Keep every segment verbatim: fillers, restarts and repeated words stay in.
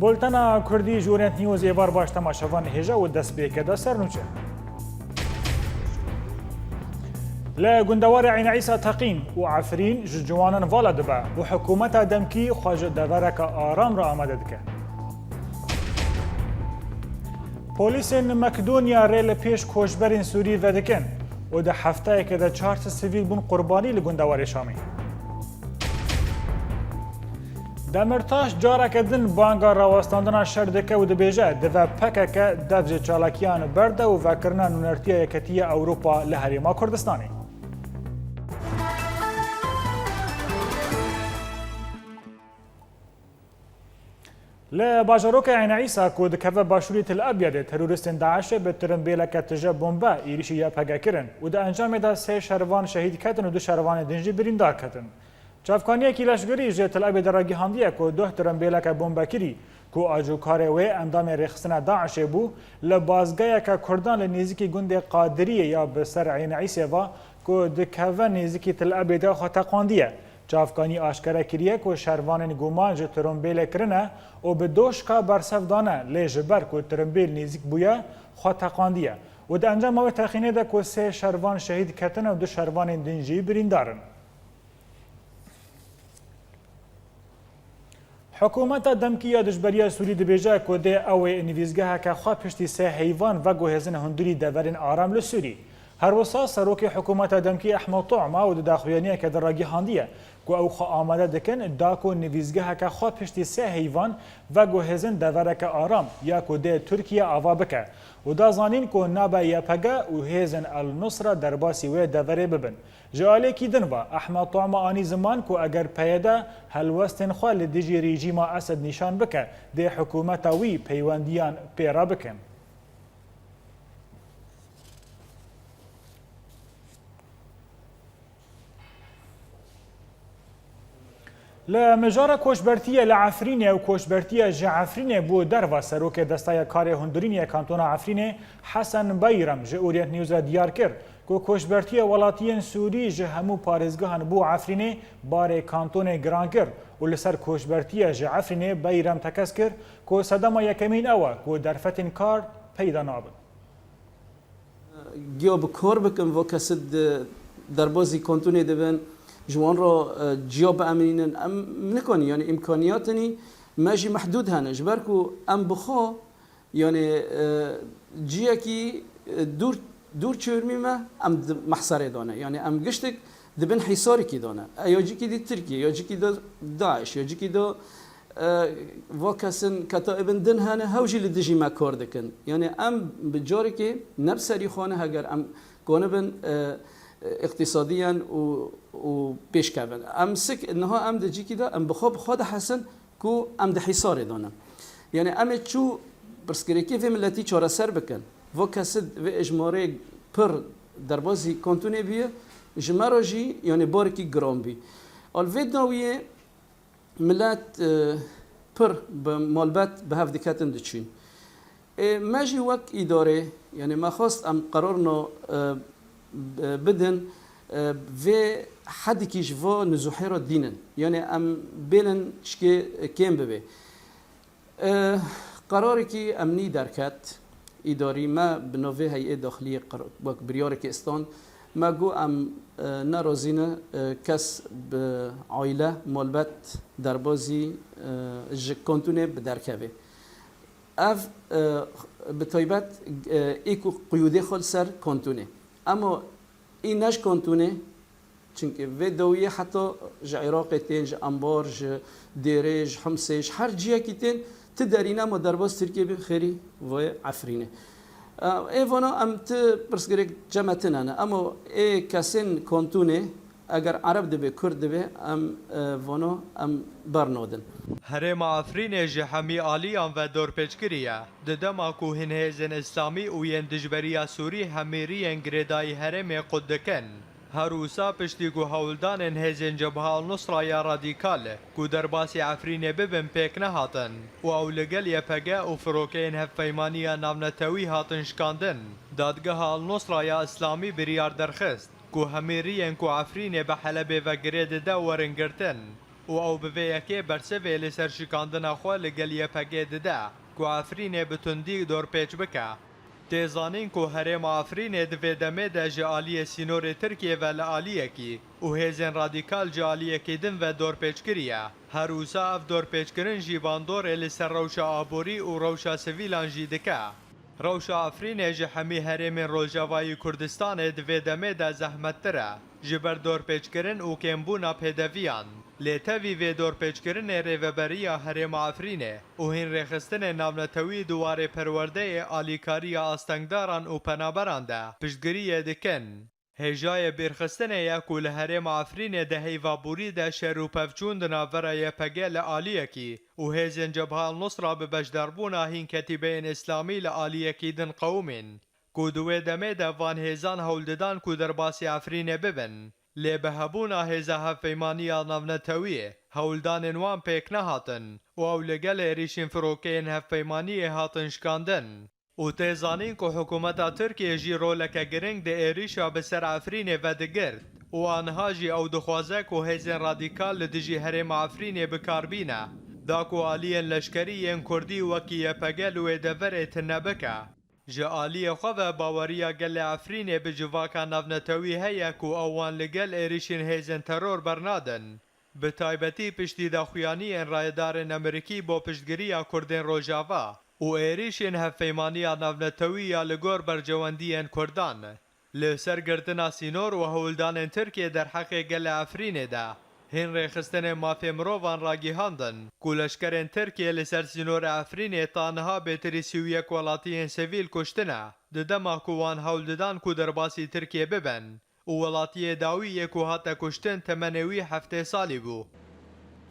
Bultena Kurdî ji Orient News êvar baş temaşevan hêja û dest pê ke da sernûçe. Li gundewarê Eyn Îsa teqîn û Efrîn ji ciwanan vala dibe û hikûmeta demkî xwe ji devereke aram re amade dike. Polîsên Makedonya rê li pêş koçberên Sûrî vedikin û di hefteyeke de çar sed sivîl bûn qurbanî li gundewarê Şamê. Demirtaş careke din banga rawestandina şer dike û dibêje, divê P K K dev ji çalakiyan berde û vekirina nûnertiya Yeketiya Ewropa li Herêma Kurdistanê. Li bajarokê Eyn Îsa ku dikeve başûrê Til Ebyadê, terorîstên DAIŞê bi tirimbêleke tije bombe êrîşî Y P G kirin û di encamê de sê şervan şehîd ketin û du şervanên din jî birîndar ketin. Çavkaniyekî leşgerî ji Til Ebyadê ragihandiye ku duh tirimbêleke bombekirî ku acûkarê wê endamên rêxistina DAIŞê bû, li bazgeheke Kurdan li nêzîkî gundê Qadiriyê ya bi ser Eyn Îsê ve ku dikeve nêzîkî Til Ebyadê xwe teqandiye. Çavkanî aşkere kiriye ku şervanên guman ji tirimbêlê kirine û bi doşka bersev dane, lê ji ber ku tirimbêl nêzîk bûye, xwe teqandiye û di encama wê texînê de ku sê şervan şehîd ketine û du şervanên din jî birîndar in. Hikûmeta demkî ya dijberiya Sûrî dibêje ku dê ew ê nivîzgeheke xwe piştî sê heyvan veguhêzin hundirî deverên aram li Sûrî. Her wisa serokê hikûmeta demkî Ehmed Tuama û di daxuyaniyeke de ragihandiye ku ew xwe amade dikin da ku nivîzgeheke xwe piştî sê heyvan veguhêzin devereke aram ya ku dê Tirkiye ava bike û da zanîn ku nabe Y P G û hêzên El Nusra derbasî wê deverê bibin. Ji aliyekî din ve, Ehmed Tuama anî ziman ku eger P Y D helwestên xwe li dijî rejîma Esed nîşan bike, dê hikûmeta wî peywendiyan pê re bikin. Li mijara koçbertiyê li Efrînê û koçbertiya ji Efrînê bo derve, serokê Desteya Karê Hundirînê ya Kantona Efrînê Hesen Beyrem ji Orient News re diyar kir ku koçbertiya welatiyên Sûrî ji hemû parêzgehan bo Efrînê barê kantonê giran kir û li ser koçbertiya ji Efrînê Beyrem tekez kir ku sedema yekemîn ew e ku derfetên kar peyda nabin. Giya bi kar bikin, va kesî di derbazî kantonê dibin, ji wan re, e, ciya biemînin. Em nikanî, yanî îmkaniyatê me jî mehdûd hene. Ji ber ku em bi xwe, yanî, e, ciyekî, e, dûr, dûr çêrmî me, em di mehserê de ne. Yanî em giştik di bin hîsarekî de ne. E, ya cîkî di Tirkiye, ya cîkî di DAIŞ, ya cîkî di E, va kesin keta ibin din hene, hew jî li dijî me kar dikin. Yanî em bi carekê ne bi serî xwe ne, heger em konibin, e, e, îqtîsadiyen û, û pêş kevin. Em sik, niha em di cîkî de, em bi xwe, bi xwe dihesin ku em di hîsarê de ne. Yanî em ê çû pirsgirêkê vê miletî çareser bikin. Va kesin vê êjmarê pir derbazî kantonê bûye, ji me re jî, yanî barekî giran bî. Al vê dawiyê, Milet, e, pir bi malbet bi hev diketin diçîn. Ê, me jî wek îdarê, yanî me xwest em qerarno, e, b-, bidin, e, vê hedikî ji va nizûhê re dînin. Yanî em bênin çikê kêm bibe. E, qerarekî emnî derket. Îdarî me bi navê Heyê Daxiliyê qir-, wek biryarekê stand, me got em, e, nerazî ne, e, kes bi aîle, malbet derbazî, e, ji kantonê bi derkeve. Ev, e, bi taybet, e, ê ku qiyûdê xwe li ser kantonê. Ema Î ne ji kantonê, çimkî vê dawiyê heta ji Iraqê tên, ji Enbar, ji Dêrê, ji Himsê, ji her ciyekî tên, ti derî ne ma derbas Tirkiyê bin xêrî vê Efrînê. Ê vana em ti pirsgirêk cem me tune ne. Ema ê kesên kantonê, eger Ereb dibe, Kurd dibe, em, e, vana em bernadin. Herêma Efrînê ji hemî aliyan ve dorpêçkirî ye. Di dema ku hin hêzên îslamî û yên dijberiya Sûrî hemî riyên girêdayî herêmê qut dikin, Her wisa piştî ku hewldanên hêzên Cebha El-Nusra ya radîkal ku derbasî Efrînê bibin pêk nehatin û ew li gel Y P G û firokeyên Hevpeymaniya Navnetewî hatin şikandin, Dadgeha El-Nusra ya Îslamî biryar derxist ku hemî riyên ku Efrînê bi Helebê ve girê dide werin girtin û ew bi vê yekê bersivê li ser şikandina xwe li gel Y P G dide ku Efrînê bi tundî dorpêç bike. Tê zanîn ku herêma Efrînê di vê demê de ji aliyê sînorê Tirkiyê ve li aliyekî û hêzên radîkal ji aliyekî din ve dorpêç kiriye. Her wisa ev dorpêçkirin jî bandorê li ser rewşa aborî û rewşa sivîlan jî dike. Rewşa Efrînê ji hemî herêmên Rojavayî Kurdistanê di vê demê de zehmettir e, ji ber dorpêçkirin û kêmbûna pêdeviyan. Lê tevî vê dorpêçkirinê Rêveberiya Herêma Efrînê û hîn rêxistinên navnetewî di warê perwerdeyê, alîkariya astengdaran û penaberan de piştgiriyê dikin. Hêjayê bîrxistinê ye ku li herêma Efrînê di heyva borî de şer û pevçûn di navbera Y P G li aliyekî û hêzên Cebha El-Nusra bi beşdarbûna hîn ketîbeyên Îslamî li aliyekî din qewimîn, ku di wê demê de van hêzan hewl didan ku derbasî Efrînê bibin. Lê bi hebûna hêza hevpeymaniya navnetewî, hewldanên wan pêk nehatin û ew li gel êrîşên firokeyên hevpeymaniyê hatin şikandin. Û tê zanîn ku hikûmeta Tirkiyê jî roleke giring di êrîşa bi ser Efrînê vedigirt û aniha jî ew dixwaze ku hêzên radîkal li dijî herêma Efrînê bi kar bîne, da ku aliyên leşkerî yên Kurdî wekî Y P G li wê deverê tune bike. Ji aliyê xwe ve baweriya gelê Efrînê bi civaka navnetewî heye ku ew wan li gel êrîşên hêzên teror bernadin. Bi taybetî piştî daxuyaniyên rayedarên Amerîkî bo piştgiriya Kurdên Rojava û êrîşên hevpeymaniya navnetewî ya li gor berjewendiyên Kurdan, li ser girtina sînor û hewldanên Tirkiyê derheqê gelê Efrînê de, hîn rêxistinên mafê mirovan ragihandin ku leşkerên Tirkiyê li ser sînorê Efrînê ta niha bêtirî sî û yek welatiyên sivîl kuştine, di dema ku wan hewl didan ku derbasî Tirkiyê bibin. û welatiyê dawî yê ku hate kuştin temenê wî heftê salî bû.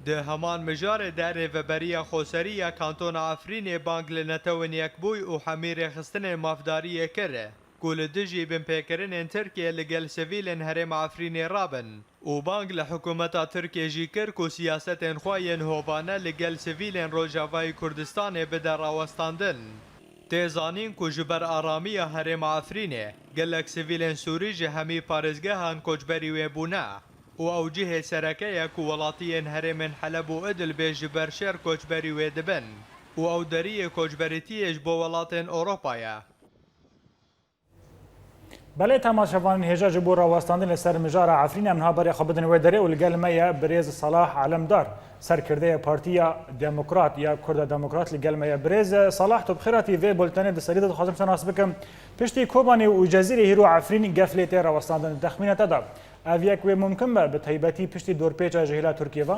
Di heman mijarê de Rêveberiya Xweserî ya Kantona Efrînê bang li Netewên Yekbûyî û hemî rêxistinên mafdariyê kir ku li dijî binpêkirinên Tirkiyê li gel sivîlên herêma Efrînê rabin û bang li hikûmeta Tirkiyê jî kir ku siyasetên xwe yên hovane li gel sivîlên Rojavayê Kurdistanê bide rawestandin. Tê zanîn ku ji ber aramiya herêma Efrînê, gelek sivîlên Sûrî ji hemî parêzgehan koçberî wê bûne û ew cihê sereke ye ku welatiyên herêmên Heleb û Idlibê ji ber şer koçberî wê dibin û ew deriyê koçberîtiyê ji bo welatên Ewropa ye. Belê temaşevanên hêja, ji bo rawestandin li ser mijara Efrînê em niha berê xwe bidin wê derê û li gel me ye birêz Salah Alemdar, serkirdeyê Partiya Demokrat ya Kurda Demokrat li gel me ye. Birêz Salah, tu bi xêr hatî vê bultenê. Di serî de dixwazim te nas bikim. Piştî Kobanê û Cezîrê hîro Efrîn gef lê tê rawestandin. Di texmîna te de ev yek wê mumkin be, bi taybetî piştî dorpêça ji hêla Tirkiyê ve?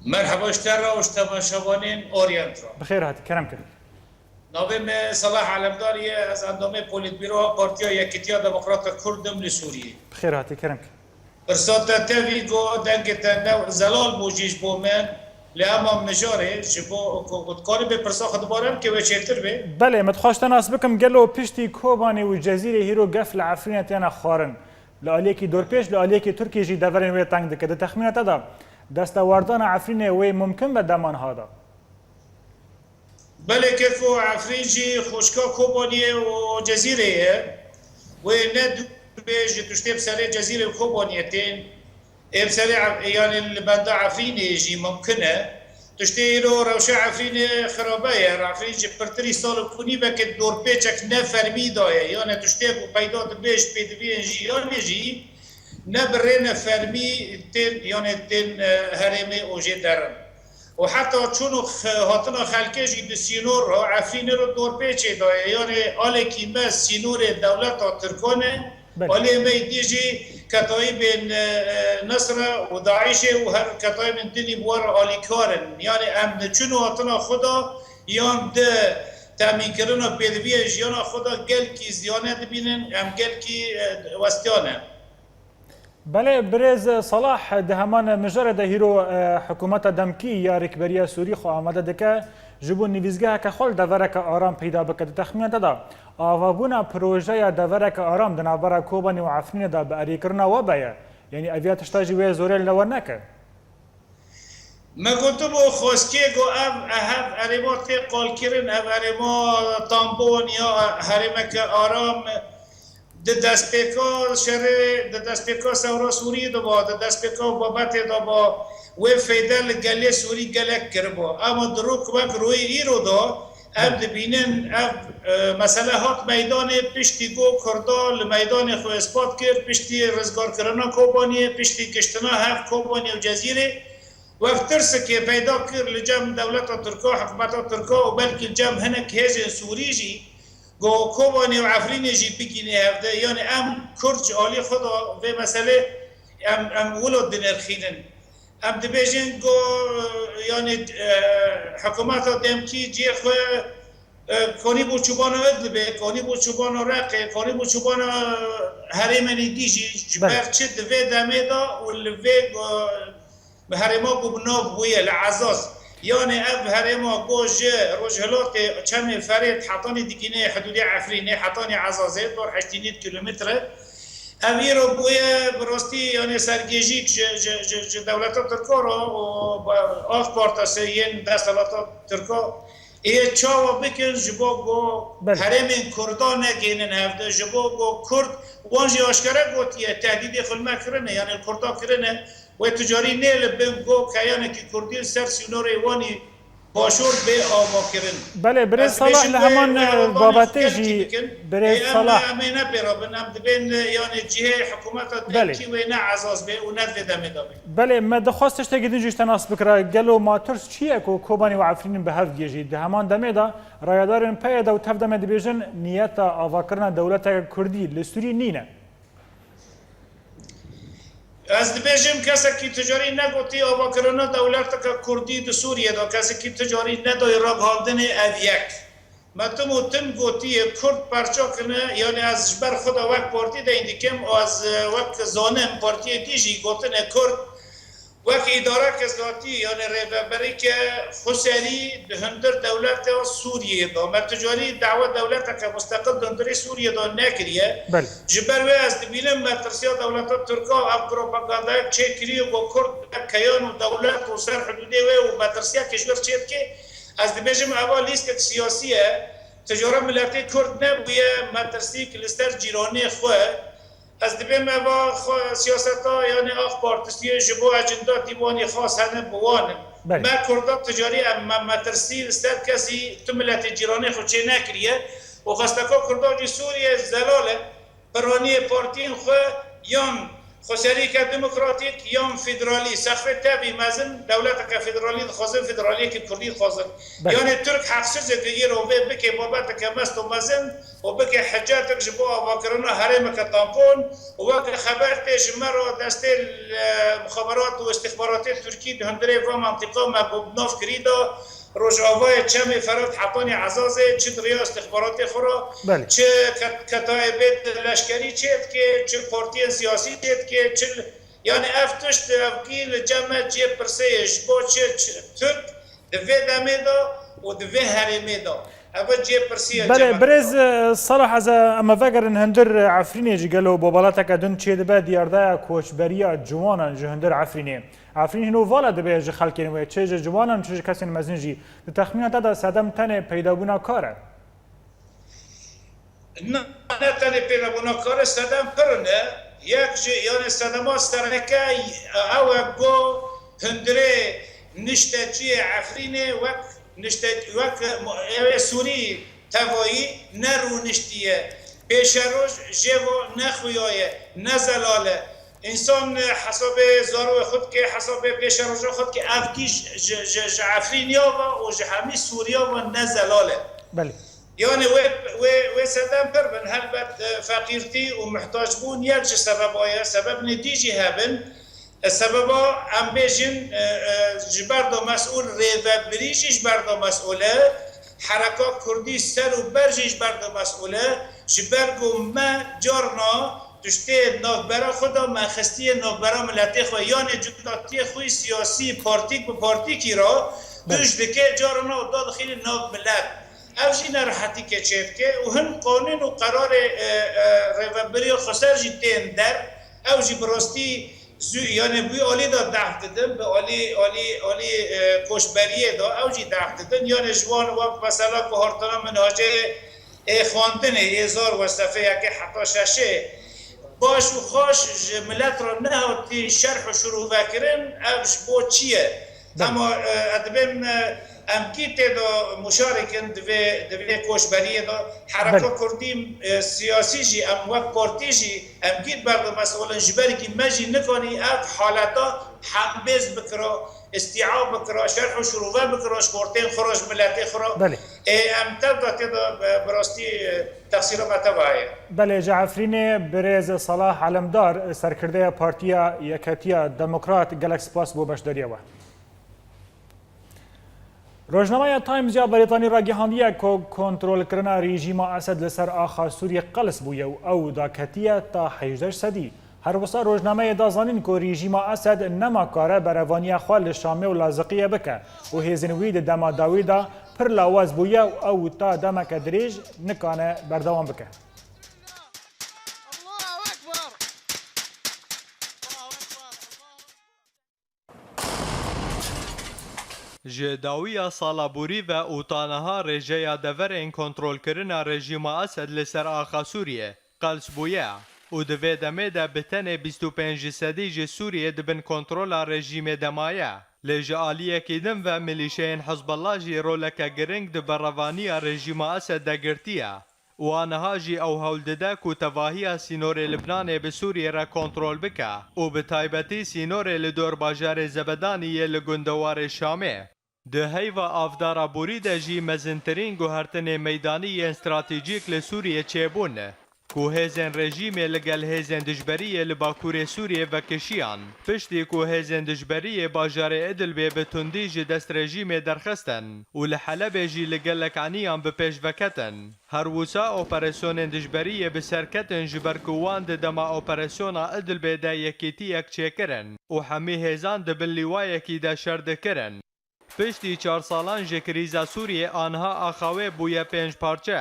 Merhaba ji te re û ji temaşevanên Orient re. Bi xêr hatî, kerem kir. Navê me Salah Alemdar ye, ez endamê Polîtbîroya Partiya Yekîtiya Demokrata Kurd im li Sûriyê. Bi xêr hatî, kerem kir. Pirsa te tevî got, dengê te ne zelal bû jî ji bo me, lê hema mijarê ji bo ku, ku dikarî bê pirsa xwe dubare bikê wê çêtir bê. Belê, min dixwest te nas bikim, gelo piştî Kobanê û Cezîrê hîro gef li Efrînê têne xwarin? Li aliyekî dorpêç, li aliyekî Tirkiyê jî deverên wê teng dike. Di texmîna te de destewerdana Efrînê wê mumkin be dema niha de? Belê keko, Efrîn jî xwişka Kobaniyê û Cezîrê ye. Wê ne dûr bê ji tiştê bi serê Cezîrê û Kobaniyê tên. Ê bi serê Ef-, yanî li benda Efrînê jî mumkin e. Tiştê îro rewşa Efrînê xirabe ye. Efrîn ji pirtirî sal û nîvekê dorpêçek ne fermî daye. Yanî tiştê ku peyda dibe ji pêdiviyên jiyanê jî ne bi rê ne fermî tên, yanî tên, e, herêmê û jê derin. Û heta çûn û xe-, hatina xelkê jî di sînor re Efrînê re dorpêçê daye. Yanî alekî me sînorê dewleta Tirkan e, Belê. Alê me yê dî jî ketayîbên, e, e, Nisre û DAIŞê û her ketayîbên din jî bi we re alîkar in. Yanî em di çûn û hatina xwe de yan di temînkirina pêdiviyên jiyana xwe de gelkî ziyane dibînin, em gelkî, e, westiya ne. Belê, birêz Salah, di heman mijarê de hîro, e, hikûmeta demkî ya Rêkberiya Sûrî xwe amade dike. Ji bo nivîsgeheke xwe li devereke aram peyda bike. Di texmîna te de, avabûna projeya devereke aram di navbera Kobanê û Efrînê de bi erêkirina we be ye? Yanî eviya tişta jî wê zorê li we neke? Me gotibû, xwezkê got, ev, ev herêma tê qalkirin, ev herêma tampon ya herêmeke aram, di destpêka şerê, di destpêka sewra Sûriyê de ba, di destpêka babetê de ba, wê feyde li gelê Sûrî gelek kiribû. Ema di rok wek royê îro de, em dibînin, ev, e, mesele hat meydanê, piştî ku Kurda li meydanê xwe ispat kir, piştî rizgarkirina Kobaniyê, piştî giştina hev Kobaniyê û Cezîrê, wek tirsikê peyda kir li cem dewleta Tirka, hikûmeta Tirka û belkî li cem hinek hêzên Sûrî jî, ku Kobanê û Efrînê jî bigînê hevde. Yanî em Kurd ji alî xwe de vê meselê em, em wilo dinirxînin. Em dibêjin ku, yanî, e, hikûmeta demkî cihê xwe, e, konî bû çûbana Idlibê, konî bû çûbana Reqê, konî bû çûbana herêmenî dî jî, ji Belê. ber çi di vê demê de û li vê, e, bi herêma ku bi nav bûye li Ezaz. Yanî ev herêma ku ji rojhilatê Çemê Ferêt hetanî digînê hidûdê Efrînê, hetanî Ezazê, dor heştî nîv kilometre. Ev îro bûye bi rastî, yanî sergêjîk ji, ji, ji, ji dewleta Tirka re û bi Ak Partisi yên desthilata Tirka ê çawa bikin ji bo ku Belê. herêmên Kurda negihînin hevde, ji bo ku Kurd, wan jî aşkere gotiye, tehdîdê xwe li me kirine, yanî li Kurda kirine, wê tu carî nêlibin ku keyanekî Kurdî li ser sînorê wanî başûr bê avakirin. Belê, birêz Ez Salah, dibêjim li wê, heman, wê e, avandana babetê xelkî jî, bikin. birêz Ê, em, Salah. em ê ne pê re bin, em dibên, e, yanî cihê hikûmeta Belê. demkî wê ne Ezaz bê û ne di vê demê de bê. Belê, me dixwest tiştekî din jî ji te nas bikira. Gelo matirs çi ye ku Kobanî û Efrînîn bi hev gihêjî? Di heman demê de rayedarên P Y D û tev de me dibêjin niyeta avakirina dewleteke Kurdî li Sûriyê nîne. Ez dibêjim, kesekî tu carî negotî avakirina dewleteke Kurdî di Sûriyê de, kesekî tu carî nedayê ragihandinê ev yek. Me tim û tim gotiye Kurd perça kirine, yanî ez ji ber xwe de wek partî deyn dikim û ez, e, wek zanim partiyê dî jî gotine Kurd wek îdareke zatî, yanî rêveberîke xweserî di hundir dewleta Sûriyê de. Me tu carî dawa dewleteke musteqil di hundirê Sûriyê de nekiriye. Belê. Ji ber wê ez dibînim metirsiya dewleta Tirka ev propagandayek çêkiriye ku Kurd wek keyan û dewlet û ser hidûdê wê û metirsiyekê ji wir çêdike. Ez dibêjim eva lîstek siyasî ye. Tijara miletê Kurd nebûye metirsîk li ser cîranê xwe. Ez dibêm eva xwe siyaseta, yanî Ak Partî ji bo ecindayê wan ê xas hene bi wan in. Belê. Me Kurda ticarî em me metirsî li ser kesî tu miletê cîranê xwe çê nekiriye û xwesteka Kurda jî Sûriyê zelal e. Piraniyê partiyên xwe yan xweserîke demokratîk yan federalî, sexfê tevî mezin, dewleteke federalî dixwazin, federaliyeke Kurdî dixwazin. Belê. Yanî Tirk heqsizeke îro vê bike babeteke mest û mezin û bike hicetek ji bo avakirina herêmeke tampon û weke xeber tê ji me re destê, e, muxaberat û îstixbaratê Tirkî di hundirê van mantîqa me bi nav kirî de Rojavayê Çemê Ferat hetanî Ezazê çi di rêya îstixbaratê xwe re, Belê. çi ket-, ketayê bê leşkerî çê dike, çi partiyên siyasî çê dike, çi li, yanî ev tişt, ev kî li cem me cihê pirsê ye, ji bo çi, çi Tirk di vê demê de û di vê herêmê de. Ev cihê pirsê ye Belê, cem me. birêz, e, Salah, ez, e, em ê vegerin hundir, e, Efrînê jî gelo bobaleteke din çêdibe diyardeya koçberiya ciwanan ji hundir Efrînê. Efrîn hîno vala dibe ji xelkên wê, çi ji ciwanan, çi ji kesên mezin jî. Di texmîna te de sedem tenê peydabûna kar e? Na, ne tenê peydabûna kar e, sedem pir in e. Yek ji, yanî sedema sereke ew e ku hundirê nişteciyê Efrînê wek nişte-, wek ew ê Sûrî tevayî ne rûniştî ye. Pêşeroj jê ve nexuyaye, ne zelal e. Însan, e, hesabê zarokê xwe dike, hesabê pêşeroja xwe dike, ev kî ji, ji, ji, ji Efrîniya ve û ji hemî Sûriya ve ne zelal e. Belê. Yanî wê, wê, wê sedem pir bin, helbet, e, feqîrtî û mihtacbûn yek ji sebeba ye, sebebinê dî jî hebin. E, sebeba em bêjin, e, e, ji ber de mesûl, rêvebirî jî ji ber de mesûl e, hereka kurdî ser û ber jî ji ber de mesûl e, ji ber ku me carna tiştê navbera xwe de me xistiye navbera miletê xwe, yanê cudatiyê xwe yî siyasî partîk bi partîkî re Belê. Tûj dike, carina da dixîne nav milet. Ev jî nerehetîke çêdike û hin qanûn û qerarê, e, e, rêveberiya xweser jî tên der. Ew jî bi rastî zû, yani bi wî alî de dehf didin, bi alî, alî, alî, e, koçberiyê de ew jî dehf didin. Yani ji wan wek mesela guhartina minhacê ê xwendinê, ê zar wesefê yekê heta şeşê, baş û xaş ji milet re nehatî şerh û şirove kirin, ev ji bo çi ye? Belê. Ema, e, ez dibêm, e, em kî tê de muşarik in di vê, di vê koçberiyê de. Hereka Belê. Kurdî, e, siyasî jî, em wek partî jî, em kî berdin mesulin, ji ber kî me jî nikanî ev haleta hembêz bikira, îstîab bikira, şerh û şirove bikira, ji xortên xwe re, ji miletê xwe re. Belê. Ê, em tev de tê de, e, bi rastî, e, texsîra me tev heye. Belê, ji Efrînê birêz Salah Alemdar, serkirdeya Partiya Yeketiya Demokrat, gelek spas bo beşdariya we. Rojnameya Times ya Brîtanî ragihandiye ku kontrolkirina rejîma Esed li ser axa Sûriyê qels bûye û ew daketiye ta hejdeh sedî. Her wisa rojnameyê da zanîn ku rejîma Esed nema kare berevaniya xwe li Şamê û Laziqiyê bike û hêzên wî di dema dawî de pir lawaz bûye û ew ta demeke dirêj nikane berdewam bike. Ji dawiya sala borî ve û ta niha rêjeya deverên kontrolkirina rejîma Esed li ser axa Sûriyê qels bûye û di vê demê de bi tenê bîst û pênc ji sedî ji Sûriyê di bin kontrola rejîmê de maye. Lê ji aliyekî din ve milîşeyên Hizbullah jî roleke giring di berevaniya rejîma Esed de girtiye. Û aniha jî ew hewl dide ku tevahiya sînorê Libnanê bi Sûriyê re kontrol bike û bi taybetî sînorê li dor bajarê Zebedanî yê li gundewarê Şamê. Di heyva avdara borî de jî mezintirîn guhertinê meydanî yên stratejîk li Sûriyê çêbûn, ku hêzên rejîmê li gel hêzên dijberiyê li bakurê Sûriyê vekişiyan. Piştî ku hêzên dijberiyê bajarê Idlibê bi tundî ji dest rejîmê derxistin û li Helebê jî li gelek eniyan bi pêş veketin. Her wisa operasyonên dijberiyê bi ser ketin, ji ber ku wan di dema operasyona Idlibê de yekîtiyek çêkirin û hemî hêzan di bin lîwayekî de şer dikirin. Piştî çar salan ji krîza Sûriyê, aniha axa wê bûye pênc parçe,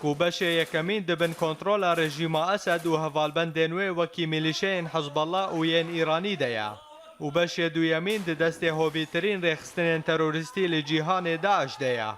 ku beşê yekemîn di bin kontrola rejîma Esed û hevalbendên wê wekî milîşeyên Hizballah û yên Îranî de ye û beşê duyemîn di destê hovîtirîn rêxistinên terorîstî li cîhanê DAIŞ de ye.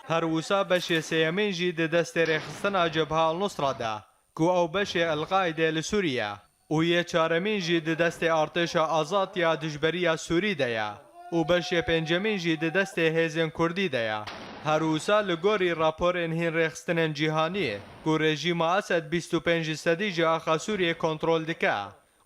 Her wisa beşê sêyemîn jî di destê rêxistina Cebha al-Nusra de, ku ew beşê El-Qaîdê li Sûrî ye, û yê çaremîn jî di destê Artêşa Azad ya Dijberiya Sûrî de ye û beşê pêncemîn jî di destê hêzên Kurdî de ye. Her wisa li gorî raporên hîn rêxistinên cîhanî, ku rejîma Esed bîst û pênc ji sedî ji axa Sûriyê kontrol dike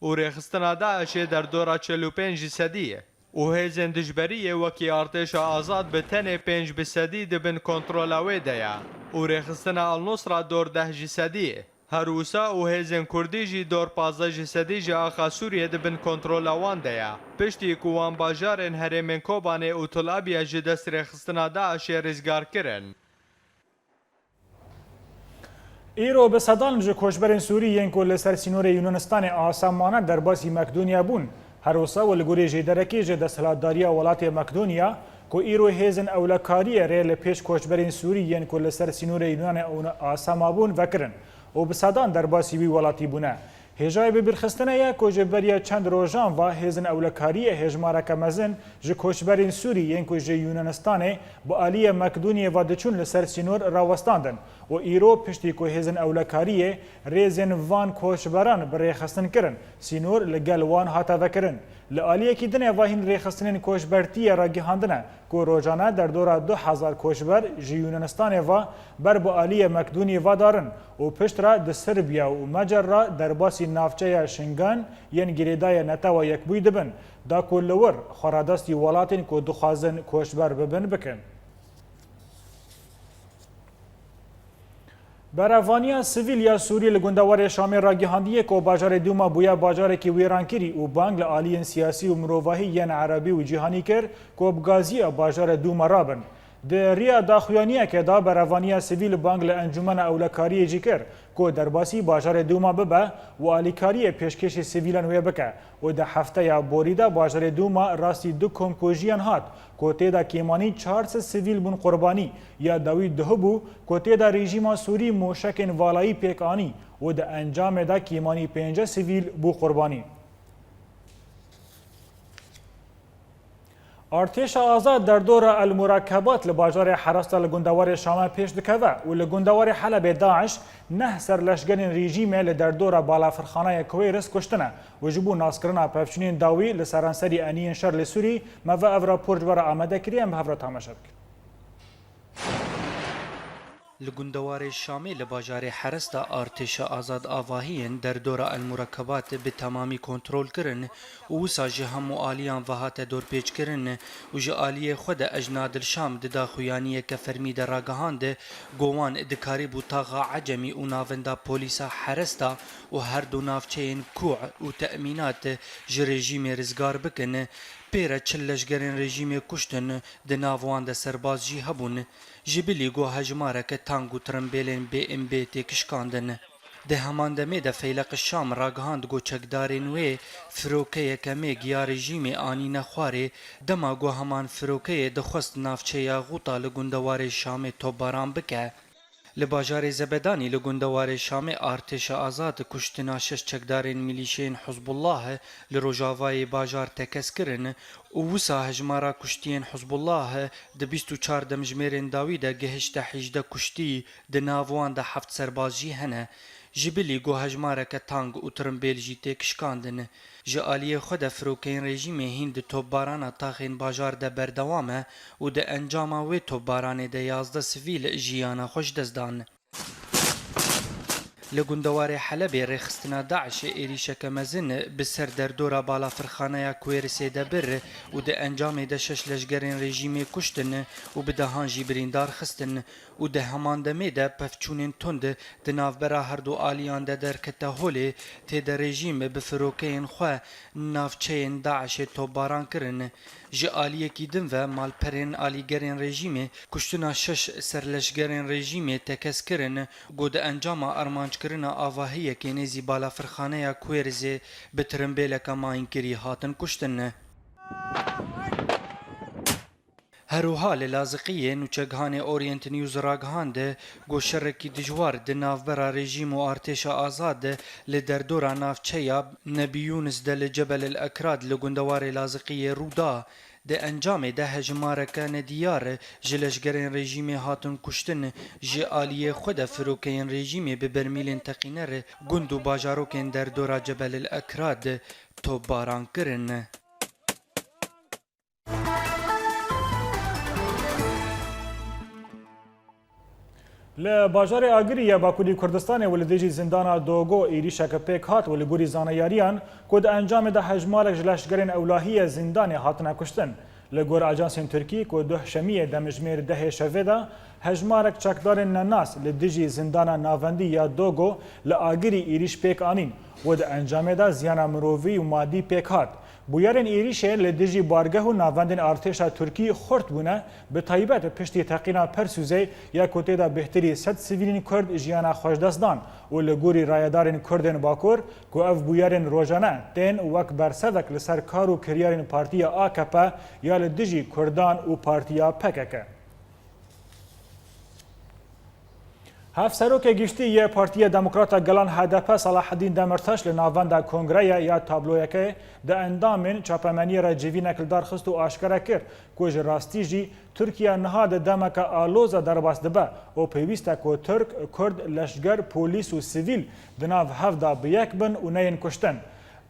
û rêxistina DAIŞê derdora çil û pênc ji sedî û hêzên dijberiyê wekî Artêşa Azad bi tenê pênc bi sedî di bin kontrola wê de ye û rêxistina Al-Nusra dor deh ji sedî, her wisa û hêzên Kurdî jî dor pazdeh ji sedî ji axa Sûriyê di bin kontrola wan de ye, piştî ku wan bajarên herêmên Kobanê û Tul Abyad ji dest rêxistina DAIŞê rizgar kirin. Îro bi sedan ji koçberên Sûrî yên ku li ser sînorê Yunanistanê asam mane derbasî Makedonya bûn. Her wisa û li gorî jêderekî ji desthilatdariya welatê Makedonya ku îro hêzên ewlekariyê rê li pêş koçberên Sûrî yên ku li ser sînorê Yunanê ew asama bûn vekirin û bi sedan derbasî wî welatî bûne. Hêjayê bibîrxistinê ye ku ji beriya çend rojan ve hêzên ewlekariyê hêjmareke mezin ji koçberên Sûrî yên ku ji Yunanistanê bi aliyê Makedoniyê ve diçûn li ser sînor rawestandin û îro piştî ku hêzên ewlekariyê rêzên van koçberan bi rêxistin kirin, sînor li gel wan hate vekirin. Li aliyekî dinê ve hîn rêxistinên koçbertiyê ragihandine ku rojane derdora du hezar koçber ji Yunanistanê ve ber bi aliyê Makedoniyê ve darin û pişt re di Sirbiya û Mecer re derbasî navçeya Şingan yên girêdayê Netewa Yekbûyî dibin, da ku li wir xweradestî welatên ku dixwazin koçber bibin bikin. Berevaniya sivîl ya Sûrî li gundewarê Şamê ragihandiye ku bajarê Dûma bûye bajarekî wêrankirî û bang li aliyên siyasî û mirovahî yên erebî û cîhanî kir ku bi gaziya bajarê Dûma rabin. Di riya daxuyaniyeke de berevaniya sivîl bang li Encûmena Ewlekariyê jî kir ku derbasî bajarê Dûma bibe û alîkariyê pêşkêşî sivîlan wê bike û di hefteya borî de bajarê Dûma rastî du komkujiyan hat ku tê de kêmanî çar sed sivîl bûn qurbanî, ya dawî duh bû ku tê de rejîma Sûrî mûşekên valayî pêk anî û di encamê de kêmanî pêncî sivîl bû qurbanî. Artêşa Azad derdora El Murakebat li bajarê Heresta li gundewarê Şamê pêş dikeve û li gundewarê Helebê DAIŞ neh serleşgerên rejîmê li derdora balafirxaneya Kuwêris kuştine û ji bo naskirina pevçûnên dawî li seranserî eniyên şer li Sûrî me ve ev rapor ji we re amade kiriye, em bi hev re temaşe bikin. Li gundewarê Şamê li bajarê Heresta artêşa Azad avahiyên derdora El Murakebat bi temamî kontrol kirin û wisa ji hemû aliyan ve hate dorpêçkirin û ji aliyê xwe de Ejna Dilşam di daxuyaniyeke fermî de ragihand ku wan dikarîbû taxa Ecemî û navenda polîsa Heresta û her du navçeyên Kû û Temînat ji rejîmê rizgar bikin. Pê re çil leşgerên rejîmê kuştin, di nav wan de serbaz jî hebûn. Ji bilî ku hejmareke tank û tirimbêlên B M B têkişkandin. Di heman demê de Feyleq Şam ragihand ku çekdarên wê firokeyeke MiG ya rejîmê anîne xwarê, dema ku heman firokeyê dixwest navçeya Xûta li gundewarê Şamê topbaran bike. Li bajarê Zebedanî li gundewarê Şamê artêşa Azad kuştina şeş çekdarên milîşeyên Hizbullah li rojavayê bajar tekez kirin û wisa hejmara kuştiyên Hizbullah di bîst û çar demjimêrên dawî de gihişte hejdeh kuştî, di nav wan de heft serbaz jî hene. Ji bilî ku hejmareke tank û tirimbêl jî têkişkandin. Ji aliyê xwe de firokeyên rejîmê hîn di topbarana taxên bajar de berdewam e û di encama wê topbaranê de yazdeh sivîl jiyana xwe ji dest dan. Li gundewarê Helebê rêxistina DAIŞê êrîşeke mezin bi ser derdora balafirxaneya Kuêrisê de bir û di encamê de şeş leşgerên rejîmê kuştin û bi dehan jî birîndar xistin û di heman demê de pevçûnên tund di navbera her du aliyan de derkete holê, tê de rejîm bi firokeyên xwe navçeyên DAIŞê topbaran kirin. Ji aliyekî din ve malperên alîgerên rejîmê kuştina şeş serleşgerên rejîmê tekez kirin ku di encama armanckirina avahiyekê nêzî balafirxaneya Kuêrizê bi tirimbêleke mayînkirî hatin kuştin. Herwiha li Laziqiyê nûçegihanê Orient News ragihand ku şerekî dijwar di navbera rejîm û artêşa azad li derdora navçeya Nebî Yûnis de li Cebel El Ekrad li gundewarê Laziqiyê rû da. Di encamê de hejmareke nediyar ji leşgerên rejîmê hatin kuştin, ji aliyê xwe de firokeyên rejîmê bi bermîlên teqîner gund û bajarokên derdora Cebel El Ekrad topbaran kirin. Li bajarê Agirî ya Bakurî Kurdistanê û li dijî zindana Dogo êrîşeke pêk hat û li gorî zaneyariyan ku di encamê de hejmarek ji leşgerên ewlahiyê zîndanê hatine kuştin. Li gor ajansên Tirkî ku duh şemiyê demjimêr dehê şevê de hejmarek çekdarên nenas li dijî zindana navendî ya Dogo li Agirî êrîş pêk anîn û di encamê de ziyana mirovî û madî pêk hat. Bûyerên êrîşê li dijî bargeh û navendên artêşa Tirkî xurt bûne, bi taybet piştî teqîna Persûzê ya ku tê de bêhtirî sed sivîlên Kurd jiyana xwe ji dest dan û li gorî rayedarên Kurd ên Bakur ku ev bûyerên rojane tên wek bersevek li ser kar û kiryarên partiya A K P ya li dijî Kurdan û partiya P K K. Hevserokê Giştî yê Partiya Demokrata Gelan H D P Selahaddîn Demirtaş li navenda kongreya ya tabloyeke di endamên çapemeniyê re civînek li dar xist û aşkere kir ku ji rastî jî Tirkiye niha di demeke aloz de derbas dibe û pêwîst e ku Tirk, Kurd, leşger, polîs û sivîl di nav hev de bi yek bin û neyên kuştin.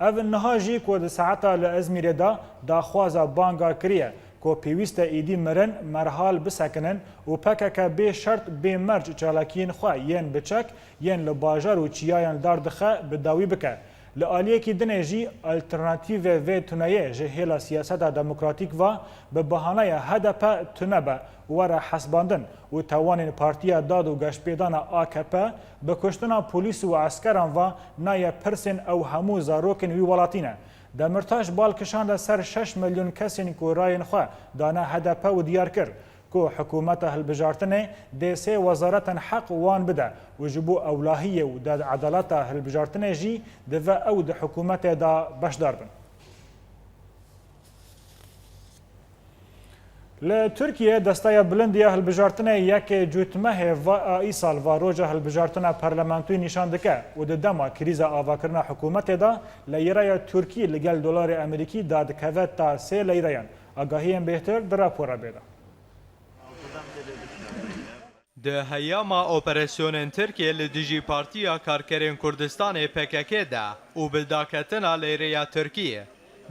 Ev niha jî ku di saeta li Ezmîrê de daxwaza banga kiriye ku pêwîst e êdî mirin merhal bisekinin û P K K bê şert bê merc çalakiyên xwe yên bi çek yên li bajar û çiyayan li dar dixe bi dawî bike. Li aliyekî dinê jî alternatîvê vê tuneyê ji hêla siyaseta demokratîk ve bi bahanaya H D P tune be û were hesbandin û tawanên Partiya Dad û Geşpêdana A K P bi kuştina polîs û eskeran ve naye pirsên ew hemû zarokên wî welatî ne. Demirtaş bal kişande ser şeş milyon kesên ku rayên xwe dane H D P û diyar kir, ku hikûmeta hilbijartinê dê sê wezaretên heq wan bide û ji bo ewlahiyê û de edaleta hilbijartinê jî divê ew di hikûmetê de beşdar bin. Li Tirkiye, Desteya Bilind ya Hilbijartinê yekê Cotmehê va a îsal va roja hilbijartina parlamentoyê nîşan dike û di dema krîza avakirina hikûmetê de leyreya Tirkî li gel dolarê Amerîkî dadikeve ta sê leyreyan. Agahiyên bêhtir di rapora bê de. Di heyama operasyonên Tirkiyê li dijî Partiya Karkerên Kurdistanê P K K de û bi daketina leyreya Tirkiyê,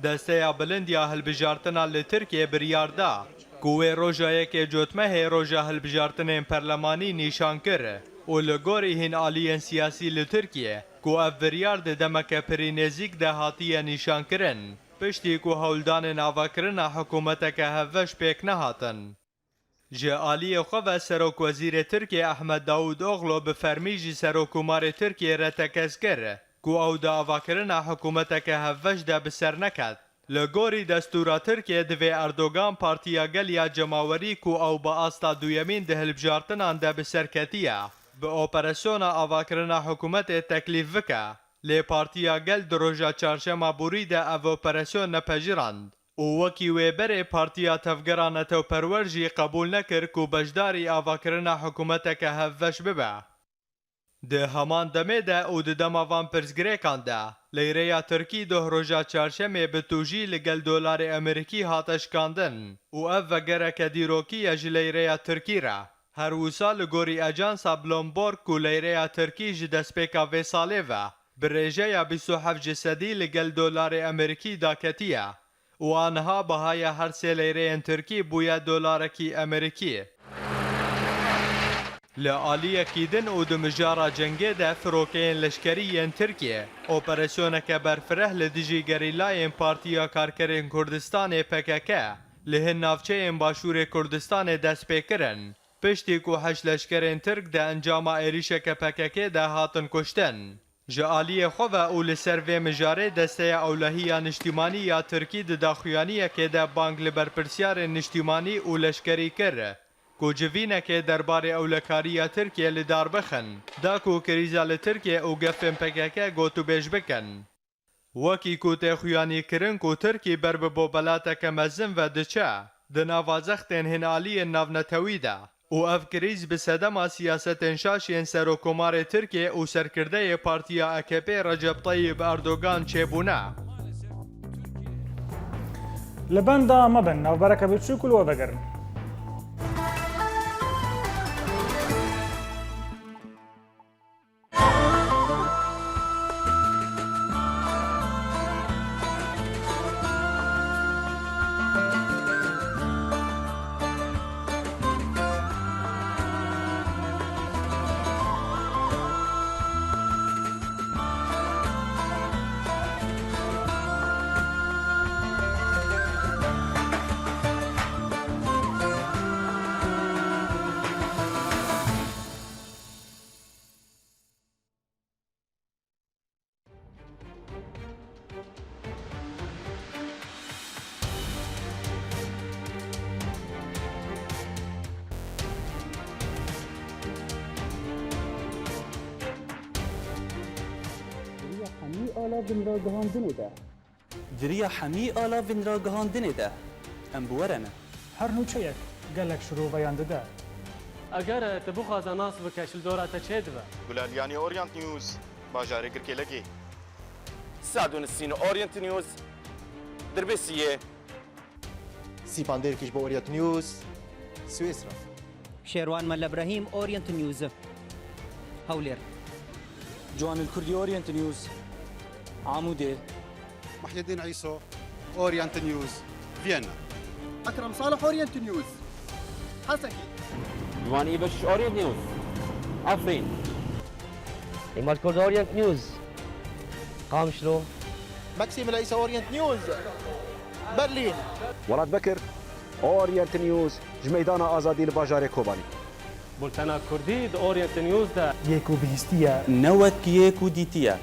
Desteya Bilind ya Hilbijartina li Tirkiyê biryar da ku wê roja yekê Cotmehê roja hilbijartinên perlemanî nîşan kir û li gorî hîn aliyên siyasî li Tirkiyê ku ev biryar di demeke pirî nêzîk de hatiye nîşankirin, piştî ku hewldanên avakirina hikûmeteke hevbeş pêk nehatin. Ji aliyê xwe ve Serokwezîrê Tirkiyê Ehmed Davûtoglu bi fermî ji Serokkomarê Tirkiyê re tekez kir ku ew di avakirina hikûmeteke hevbeş de bi ser neket. Li gorî destûra Tirkiyê divê Erdogan Partiya Gel ya Cemawerî ku ew bi asta duyemîn di hilbijartinan de bi ser ketiye, bi operasyona avakirina hikûmetê teklîf bike. Lê Partiya Gel di roja çarşema borî de ev operasyon nepejirand. Û wekî wê berê Partiya Tevgera Netewperwer jî qebûl nekir ku beşdarî avakirina hikûmeteke hevbeş bibe. Di heman demê de û di dema van pirsgirêkan de, leyreya Tirkî doh roja çarşemê bi tûjî li gel dolarê Amerîkî hate şikandin û ev vegereke dîrokî ye ji leyreya Tirkî re. Her wisa li gorî ajansa Bloomberg ku leyreya Tirkî ji destpêka vê salê ve bi rêjeya bîst û heft ji sedî li gel dolarê Amerîkî daketiye û aniha bihaya her sê leyreyên Tirkî bûye dolarekî Amerîkî. Li aliyekî din û di mijara cengê de firokeyên leşkerî yên Tirkiyê operasyoneke berfireh li dijî gerîlayên Partiya Karkerên Kurdistanê P K K li hin navçeyên Başûrê Kurdistanê dest pê kirin, piştî ku heşt leşkerên Tirk di encama êrîşeke P K K de hatin kuştin. Ji aliyê xwe ve û li ser vê mijarê Desteya Ewlehiya Niştîmanî ya Tirkî di daxuyaniyekê de bang li berpirsyarên niştîmanî û leşkerî kir ku civînekê derbarê ewlekariya Tirkiyê li dar bixin, da ku krîza li Tirkiyê û gefên P K K gotûbêj bikin. Wekî ku tê xuyanîkirin ku Tirkî ber bi bobelateke mezin ve diçe, di nava zextên hinaliyên navnetewî de û ev krîz bi sedema siyasetên şaş yên Serokkomarê Tirkiyê û serkirdeyê Partiya A K P Recep Tayyip Erdogan çêbûne. Li benda me bin, navbereke biçûk û li we vegerin. Di riya hemî ala vinragihandinê de. Di riya hemî ala vinragihandinê de. Em bi we re ne. Her nûçeyek gelek şiroveyan dide. Eger tu bixwaze nas bike, ji li dora te çêdibe. Gulaliyanî Orient News, bajarê Girkêlekê. Sed û nîsîn Orient News, Dirbêsiyê. Sîpan Dêrkiş bo Orient News, Swêsra. Şêrwan Mele Brahîm, Orient News, Hewlêr. Ciwanil Kurdî, Orient News, Amûdê. Muhyiddin Îso, Orient News, Viyana. Ekrem Salih, Orient News, Hesekî. Ciwanî Beşiş, Orient News, Efrîn. Îmad Kurd, Orient News, Qamişlo. Maxim Leysa, Orient News, Berlîn. Welat Bekir, Orient News, ji Meydana Azadî li bajarê Kobanî. Bultena Kurdî di Orient News de. Yê ku bihîstiye. Ne wek yê ku dîtiye.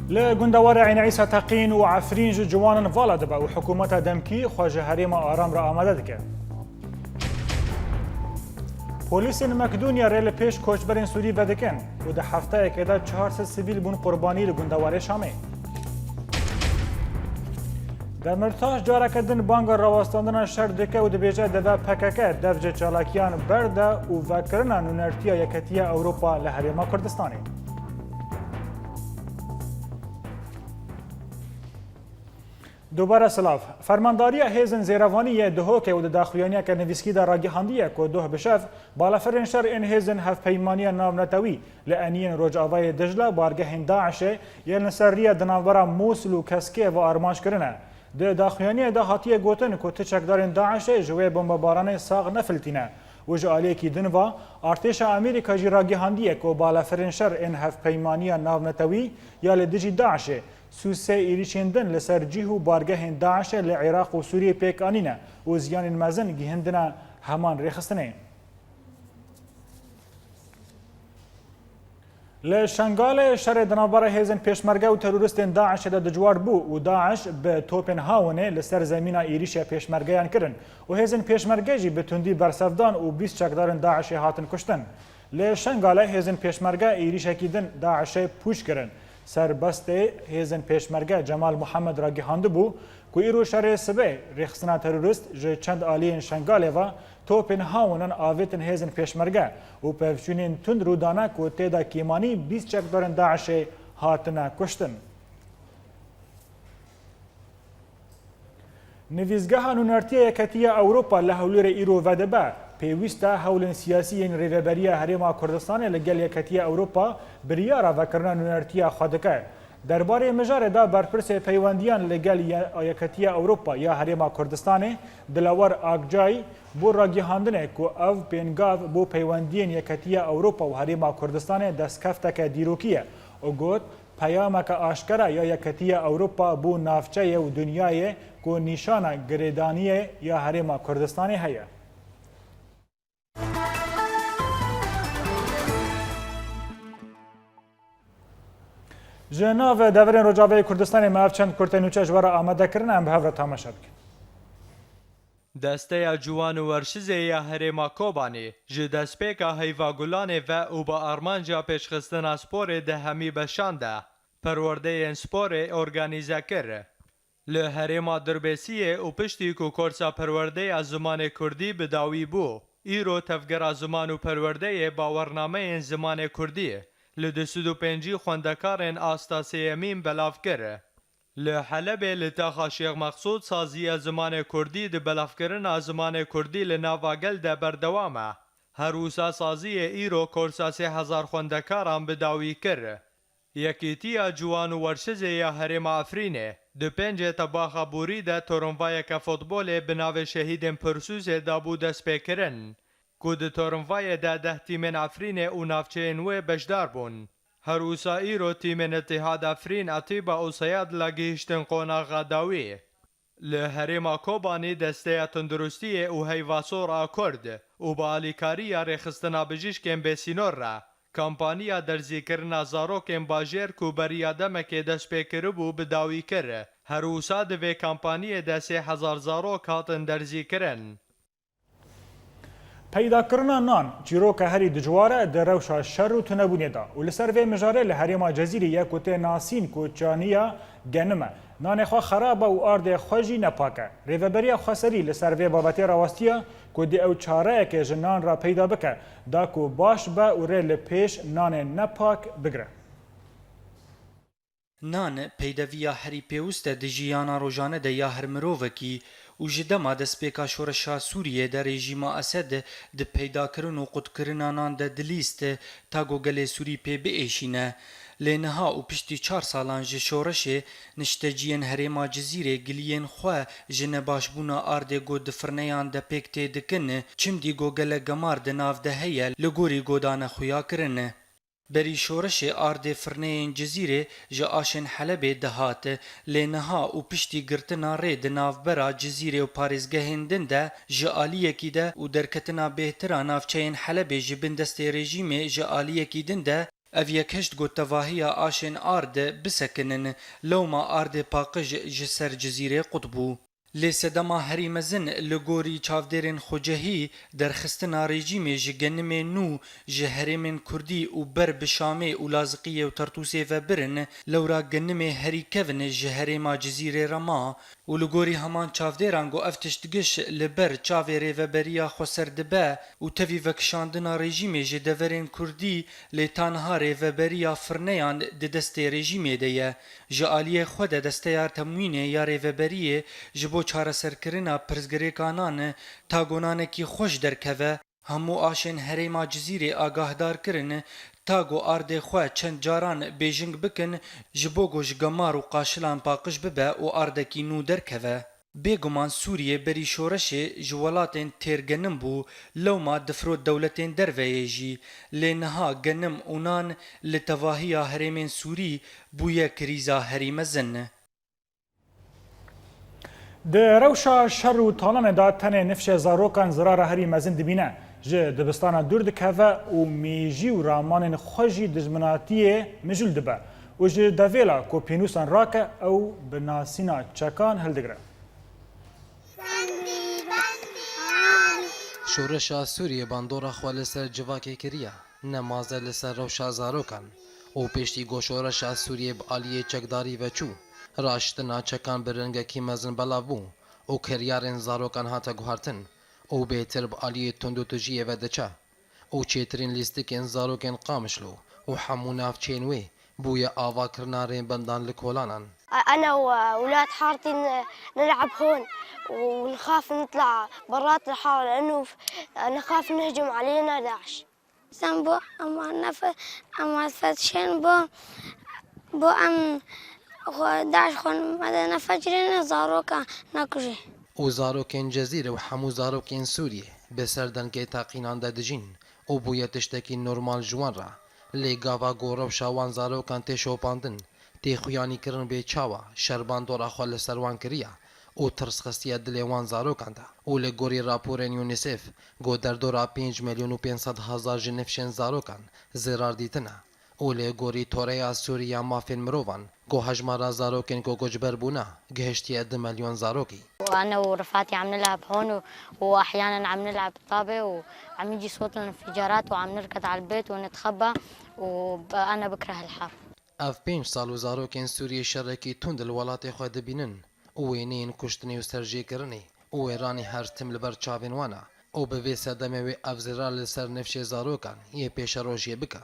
Li gundewarê Eyn Îsa Teqîn û Efrîn ji ciwanan vala dibe û hikûmeta demkî xwe ji herêma aram re amade dike. Polîsên Makedonyayê li pêş koçberên Sûrî vedikin û di hefteyekê de çar sed sivîl bûn qurbanî li gundewarê Şamê. Demirtaş careke din banga rawestandina şer dike û dibêje, divê P K K dev ji çalakiyan berde û vekirina nûnertiya Yeketiya Ewropa li Herêma Kurdistanê. Dubare silav. Fermandariya Hêzên Zêrevanî yê Duhokê û di daxuyaniyeke nivîskî de ragihandiye ku doh bi şev balafirên şer ên Hêzên Hevpeymaniya Navnetewî li eniyên Rojavayê Dicla bargehên DAIŞê yên li ser riya di navbera Mûsil û Keskê ve armanc kirine. Di daxuyaniyê de hatiye gotin ku ti çekdarên DAIŞê ji wê bombebaranê sax nefiltîne û ji aliyekî din ve artêşa Amerîka jî ragihandiye ku balafirên şer ên Hevpeymaniya Navnetewî ya li dijî DAIŞê sû sê êrîşên din li ser cih û bargehên DAIŞê li Iraq û Sûriyê pêk anîne û ziyanên mezin gihîndine heman rêxistinê. Li Şengalê şerê di navbera hêzên pêşmerge û teroristên DAIŞê de dijwar bû û DAIŞ bi topên hawinê li ser zemîna êrîşê pêşmergeyan kirin û hêzên pêşmerge jî bi tundî bersev dan û bîst çekdarên DAIŞê hatin kuştin. Li Şengalê hêzên pêşmerge êrîşekî din DAIŞê pûç kirin. Serbestê hêzên pêşmerge Cemal Muhammed ragihandibû ku îro şerê sibê rêxistina terorist ji çend aliyên Şengalê ve topên hawinin avêtin hêzên pêşmerge û pevçûnên tund rû dane ku tê de kêmanî bîst çekdarên DAIŞê hatine kuştin. Nivîsgeha Nûnertiya Yeketiya Ewropa li Hewlêrê îro vedibe. Pêwîst e hewlên siyasî yên Rêveberiya Herêma Kurdistanê li gel Yeketiya Ewropa biryara vekirina nûnertiya xwe dike. Derbarê mijarê de berpirsê peywendiyan li gel Ye-, Yeketiya Ewropa ya Herêma Kurdistanê, Dilawer Akcay, bû ragihandinê ku ev pêngav bo peywendiyên Yeketiya Ewropa û Herêma Kurdistanê destkefteke dîrokî ye û got, peyameke aşkera ya Yeketiya Ewropa bo navçeyê û dinyayê ku nîşana girêdaniyê ya Herêma Kurdistanê heye. Ji nav deverên Rojavayê Kurdistanê me ev çend kurtê nûçe ji we re amade kirine, em bi hev re temaşe bikin. Desteya Ciwan û Werşizê ya Herêma Kobanê ji destpêka Heyva Gulanê ve û bi armanca pêşxistina sporê di hemî beşan de perwerdeyên sporê organîze kir. Li herêma Dirbêsiyê û piştî ku korsa perwerdeya zimanê kurdî bi dawî bû, îro Tevgera Ziman û Perwerdeyê bawernameyên zimanê kurdî li du sed û pêncî xwendekarên asta sêyemîn belav kir. Li Helebê li taxa Şêx Mexsûd saziya zimanê kurdî di belavkirina zimanê kurdî li nava gel de berdewam e. Her wisa saziyê îro korsa sê hezar xwendekaran bi dawî kir. Yekîtiya Ciwan û Werşizê ya Herêma Efrînê di pêncê tebaxa borî de torinvayeke futbolê bi navê Şehîdên Pirsûsê dabû destpêkirin, ku di torinvayê de deh tîmên Efrînê û navçeyên wê beşdar bûn. Her wisa îro tîmên Îtîhad Efrîn, Etîba û Seyadla gihîştin qonaxa dawî. Li herêma Kobanî Desteya Tunduristiyê û Heyva Sor a Kurd û bi alîkariya Rêxistina Bijîşkên Bêsînor re kampanya derzîkirina zarokên bajêr ku beriya demekê dest pê kiribû bi dawî kir. Her wisa di vê kampaniyê de sê hezar zarok hatin derzîkirin. Peydakirina nan çîroka herî dijwar e di rewşa şer û tunebûnê de û li ser vê mijarê li herêma Cezîrê ye ku tê nasîn ku çaniya genim e, nanê xwe xerab e û ardê xwe jî nepak e. Rêveberiya Xweserî li ser vê babetê rawastiya ku dê ew çareyekê ji nan re peyda bike, da ku baş be û rê li pêş nanê nepak bigire. Nan peydeviya herî pêwist e di jiyana rojane de ya her mirovekî û ji dema destpêka şoreşa Sûriyê de rejîma Esed di peydakirin û qutkirina nan de dilîst ta ku gelê Sûrî pê biêşîne. Lê niha û piştî çar salan ji şoreşê, nişteciyên herêma Cizîrê giliyên xwe ji nebaşbûna ardê ku di firneyan de pêk tê dikin, çimdî ku gelek gemar di nav de heye, li gorî ku dane xuya kirin. Berî şoreşê ardê firneyên Cizîrê ji aşên Helebê dihat, lê niha û piştî girtina rê di navbera Cizîrê û parêzgehên din de ji aliyekî de û derketina bêhtir a navçeyên Helebê ji bin destê rejîmê ji aliyekî din de, Ev yek hişt got tevahiya aşên ard bisekinin, lewma ardê paqij ji ser Cizîrê qut bû. Lê sedema herî mezin li gorî çavdêrên xwecehî derxistina rejîmê ji genimê nû ji herêmên Kurdî û ber bi Şamê û Laziqiyê û Tertûsê ve birin, lewra genimê herî kevin ji herêma Cizîrê re ma û li gorî heman çavdêran ku ev tişt giş li ber çavê rêveberiya xweser dibe û tevî vekişandina rejîmê ji deverên Kurdî, lê tanha rêveberiya firneyan di destê rejîmê de ye. Ji aliyê xwe de desteya temwînê ya rêveberiyê ji bo çareserkirina pirsgirêkanan ta gonanekî xweş derkeve, hemû aşên herêma Cizîrê agahdar kirin, ta ku ardê xwe çend caran bêjing bikin, ji bo ku ji gemar û qaşilan paqij bibe û ardekî nû derkeve. Bêguman Sûriyê berî şoreşê ji welatên têr genim bû, lewma difrot dewletên derveyê jî, lê niha genim û nan li tevahiya herêmên Sûrî bûye krîza herî mezin. Di rewşa şer û talanê de tenê nifşê zarokan zirara herî mezin dibîne, ji dibistana dûr dikeve û mêjî û ramanên xwe jî dijminatiyê mijûl dibe û ji devêla ku pênûsan rake ew bi nasîna çekan hildigire. Şoreşa Sûriyê bandora xwe li ser civakê kiriye, ne maze li ser rewşa zarokan û piştî ku şoreşa Sûriyê bi aliyê çekdarî ve çû, raştina çekan bi rengekî mezin belav bû û kiryarên zarokan hate guhertin û bêtir bi aliyê tundûtijiyê ve diçe û çêtirîn lîstikên zarokên Qamişlo û hemû navçeyên wê bûye avakirina rênbendan li kolanan. أنا وولاد حارتي نلعب هون ونخاف نطلع برات الحارة لأنه نخاف نهجم علينا داعش. Sen bo ema nefe ema fetişên bo bo em xwe daş xwe me de nefecirêne zaroka nekujê. Û zarokên Cezîre û hemû zarokên Sûriyê bi ser dengê teqînan de dijîn û bûye tiştekî normal ji wan re. Lê gava ku rewşa wan zarokan tê şopandin, tê xuyanîkirin bê çawa şer bandora xwe li ser wan kiriye û tirs xistiye dilê wan zarokan de û li gorî raporên UNICEF ku derdora pênc milyon û pênc sed hezar ji nifşên zarokan zirar dîtine û li gorî Toreya Sûrî ya Mafên Mirovan ku hejmara zarokên ku koçber bûne gihiştiye du milyon zarokî. وأنا ورفاتي عم نلعب هون و- وأحيانا عم نلعب طابة وعم يجي صوت الانفجارات وعم نركض على البيت ونتخبى وأنا بكره الحر. Ev pênc sal û zarokên Sûriyê şerekî tund li welatê xwe dibînin û wêneyên kuştinê û serjêkirinê û wêranê her tim li ber çavên wan e û bi vê sedemê wê ev zirar li ser nifşê zarokan yê pêşerojiyê bike.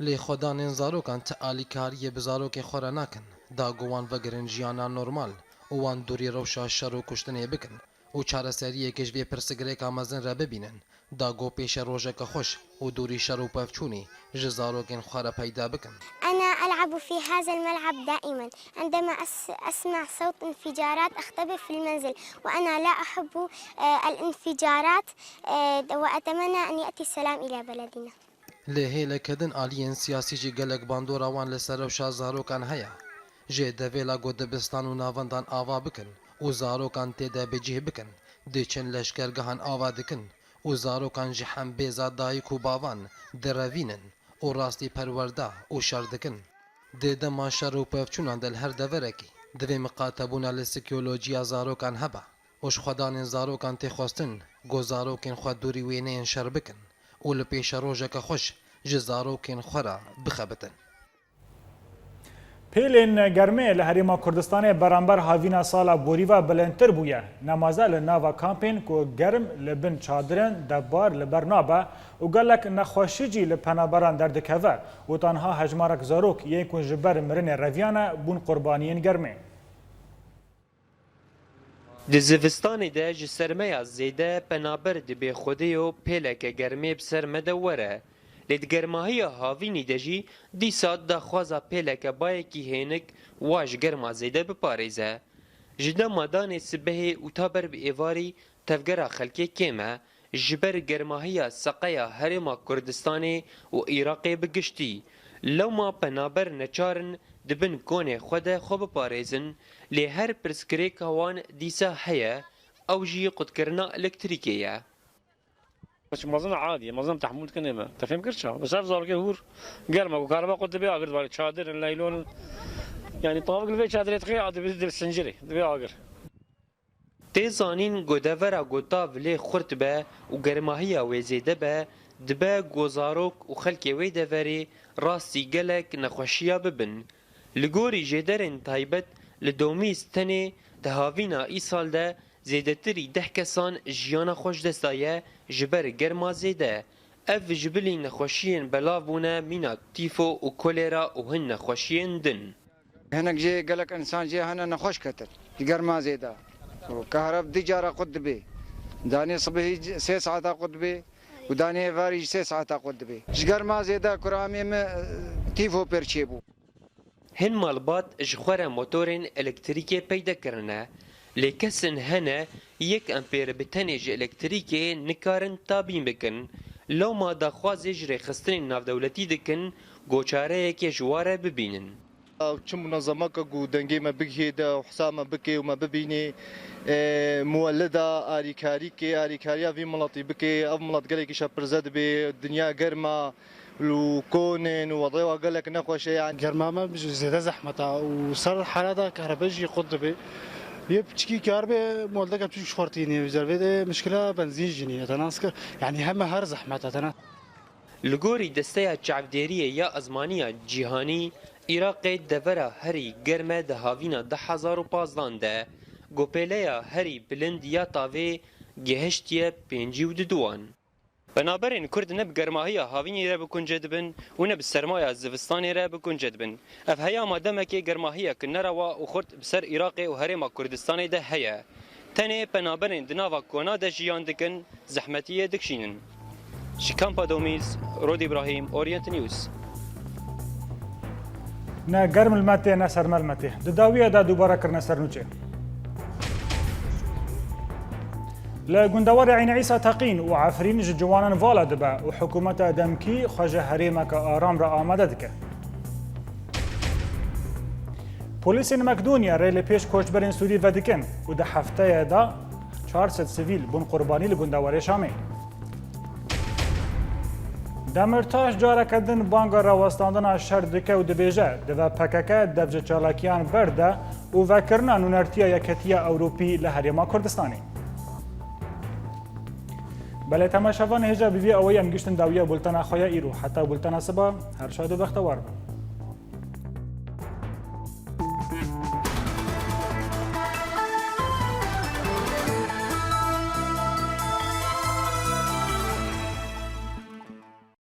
Lê xwedanên zarokan ti alîkariyê bi zarokên xwe re nakin, da ku wan vegerin jiyana normal û wan dûrî rewşa şer û kuştinê bikin û çareseriyeke ji vê pirsgirêka mezin re bibînin, da ku pêşerojeke xweş û dûrî şer û pevçûnê ji zarokên xwe re peyda bikin. أنا ألعب في هذا الملعب دائما عندما أس- أسمع صوت انفجارات أختبئ في المنزل وأنا لا أحب آه، الانفجارات آه، وأتمنى أن يأتي السلام إلى بلدنا. Lê hêleke din aliyên siyasî jî gelek bandora wan li ser rewşa zarokan heye. Jê devêla ku dibistan û navendan ava bikin û zarokan tê de bi cih bikin, diçin leşkergehan ava dikin û zarokan ji hembêza dayik û bavan direvînin û rastî perwerde û şer dikin. Di dema şer û pevçûnan de li her deverekî divê miqatebûna li sîkolojiya zarokan hebe. û ji xwedanên zarokan tê xwestin ku zarokên xwe dûrî wêneyên şer bikin û li pêşerojeke xweş ji zarokên xwe re bixebitin. Pêlên germê li Herêma Kurdistanê beramber havîna sala borî ve bilindtir bûye. Nemaze li nava kampên ku germ li bin çadirên debar li ber nabe û gelek nexweşî jî li penaberan derdikeve û tanha hejmarek zarok yên ku ji ber mirinê reviyane bûn qurbaniyên germê. Di zivistanê de ji sermeya zêde penaber dibê Xwedêyo pêleke germê bi ser me de were. Lê di germahiya havînî de jî dîsa daxwaza pêleke bayekî hênik wa ji germa zêde biparêze. Ji dema danê sibehê û ta ber bi êvarî tevgera xelkê kêm e. Ji ber germahiya seqeya Herêma Kurdistanê û Iraqê bi giştî, lewma penaber neçar in di bin konê xwe de xwe biparêzin, lê her pirsgirêka wan dîsa heye, ew jî qutkirina elektrîkê ye. Çi mezin adî ye, mezin tehmûl dikin ê me. Te fêm kir ça? Bi ser zarokê hûr germ e, ku kareba qut dibê agir dibarê. Çadir in, leylon in. Yanî tavik li vê çadirê dixê, a dibi, dibi sincirê, dibe agir. Tê zanîn ku devera ku tav lê xurt be û germahiya wê zêde be, dibe ku zarok û xelkê wê deverê rastî gelek nexweşiya bibin. Li gorî jêderên taybet li Domîz tenê di havîna îsal de zêdetirî deh kesan jiyana xwe ji dest daye ji ber germa zêde. Ev ji bilî nexweşiyên belav bûne mîna tîfo û kolera û hin nexweşiyên din. Hinek jê gelek însan jê hene nexweş ketin ji germa zêde. Û kahreb di cara qut dibê. Danê sibihî sê saeta qut dibê û danê êvarî jî sê saeta qut dibê. Ji germa zêde kuramê me, e, tîfo pêr çêbû. Hin malbat ji xwe re motorên elektrîkê peyde kirine. Lê kesin hene yek empêr bi tenê ji elektrîkê nikarin tabîn bikin. Lewma daxwazê ji rêxistinên navdewletî dikin, ku çareyekê ji wa re bibînin. Çi munezemeke ku dengê me bigihê de û hisa me bike û me bibînê, e, muwellida arîkarî ke, arîkariya vî miletî bike, ev milet gelekî şepirze dibe, dinya germ e, û konên û wedê wa gelek nexweş e, yani. Germa me ji zêde zehmet e û ser helata kahrebê jî qut dibe. Yê piçikî kar be, moldeke piçik ji xwe re tînê, û zervê de mişkila benzîn jî nîne. Te nas kir, yani heme her zehmet e, te nas. Li gorî Desteya Çavdêriyê ya Ezmaniya Cîhanî, Iraqê devera herî germ e di havîna du hezar û pazdan de, ku pêleya herî bilind ya tavê gihiştiye pêncî û du duwan. Penaberên Kurd ne bi germahiya havînê re bi kunce dibin û ne bi sermaya zivistanê re bi kunce dibin. Ev heyama demekê germahiyek nerewa û xurt bi ser Iraqê û Herêma Kurdistanê de heye. Tenê penaberên di nava kona de jiyan dikin, zehmetiyê dikişînin. Ji Kampa Domîz, Rod Îbrahîm, Orient News. Ne germ li me tê, ne serme li me tê. Di dawiya de dubare kirine ser nûçê. Li gundewarê Eyn Îsa teqîn û Efrîn ji ciwanan vala dibe û hikûmeta demkî xwe ji herêmeke aram re amade dike. Polîsên Makedonyayê rê li pêş koçberên Sûrî vedikin û di hefteyê de çar sed sivîl bûn qurbanî li gundewarê Şamê. Demirtaş careke din banga rawestandina şer dike û dibêje, divê P K K dev ji çalakiyan berde û vekirina nûnertiya Yeketiya Ewropî li Herêma Kurdistanê. Belê temaşevan, hêja bi vî awayî em gihiştin dawiya bultena xwe ya îro. Heta bultena siba, her şad û bextewar bin.